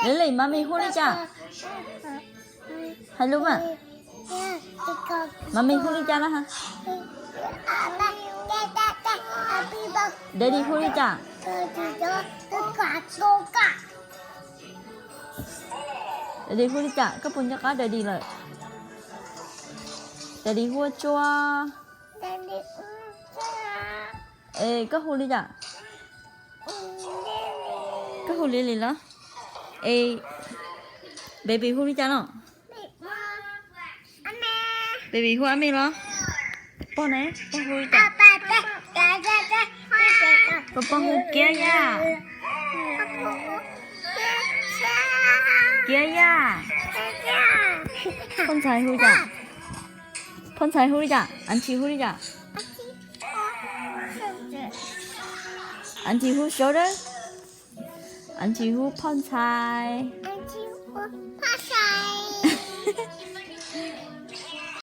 Lili, mami hu li cas? Hais lus mas. Mami hu li cas na ha? Daddy hu li cas? Daddy hu li cas? Koj puas nco qab daddy lawm? Daddy hu ua Tsua. Es koj hu li cas? Koj hu Lily los? Es baby hu li cas no? Baby hu a me los? Pog ne, pog hu li cas? Pog, pog hu Kiab Yaj. Kiab Yaj. Phoj Ntxhais hu cas? Phoj Ntxhais hu li cas? Auntie hu li cas? Auntie hu Shoulder. Auntie hu Phoj Ntxhais.